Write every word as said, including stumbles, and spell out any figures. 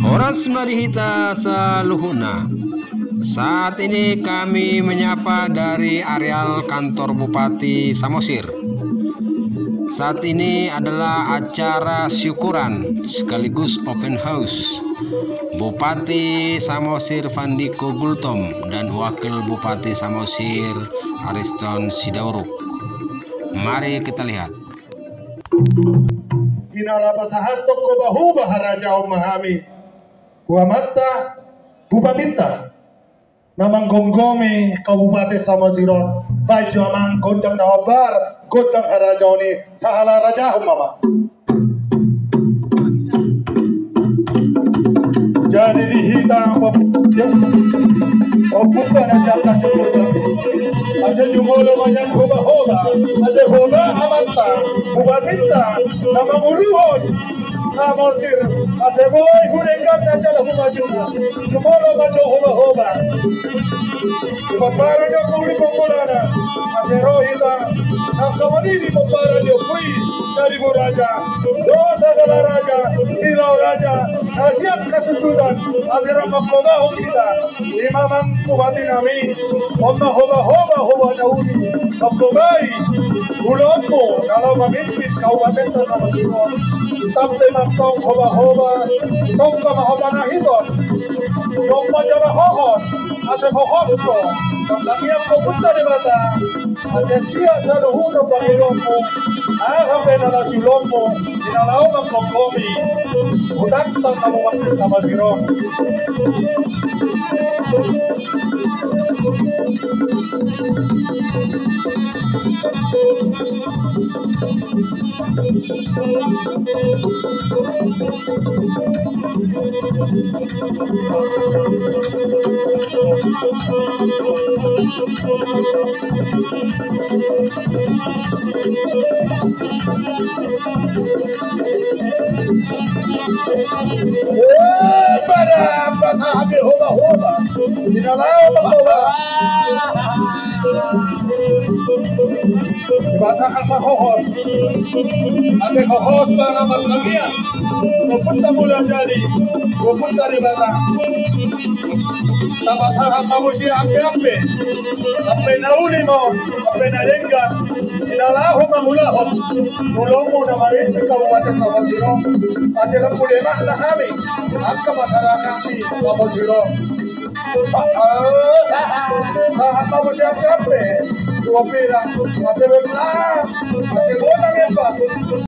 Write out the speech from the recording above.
Horas ma di hita saluhutna. Saat ini kami menyapa dari areal kantor Bupati Samosir. Saat ini adalah acara syukuran sekaligus open house Bupati Samosir Fandiko Gultom dan Wakil Bupati Samosir Ariston Sidauruk. Mari kita lihat. Di na pasahathon hoba-hoba harajaon ma hami tu amanta Bupatinta na manggomgomi Kabupaten Samosir on. Baen jo amang gondang na hombar, gondang harajaon i, sahala rajahon ma amang. Jadi di hita pop-, ya, pop-, pop-, na siap kasih putar. Asa jumolo ma nian hoba-hoba, asa hoba amanta Bupatinta na manguluhon Samosir, asa boi hudenggan na jala humajungan. Jumolo ma jo hoba-hoba. Pomparan ni ompu i, pomparan na, asa ro hita nang songon i di pomparan ni ompu i, Saribu Raja, Dosagala Raja, Silau Raja, na sian Kasundutan, asa ro manghobahon hita. I ma amang bupati nami, on ma hoba-hoba, hoba na uli manghobai ulaonmu na laho mamimpin Kabupaten Samosir on. Tampe ma antong hoba-hoba, tongka ma ho pangahiton. Tong ma jala hohos, asa hohos do. Tangiang ma tu Ompunta Debata, asa sian saluhutna pangidoanmu, aha pe na laos ulaonmu, di na laho manggomgomi hutanta Kabupaten Samosir on. Pada pasahat be hoba-hoba. Di na laho manghoba, pasahat ma hohos. Asa hohos ma na martangiang tu Ompunta Mulajadi, tu Ompunta Debata. Tapasahat ma muse ampe-ampe, ampe na uli ma on, ampe na denggan, di na laho mangulahon ulaonmu na mamimpin Kabupaten Samosir on. Asa lam pule makna hami angka masyarakat ni Samosir on. Sahat ma muse ampe-ampe, dua pirang, asa boi, asa boi mangempas.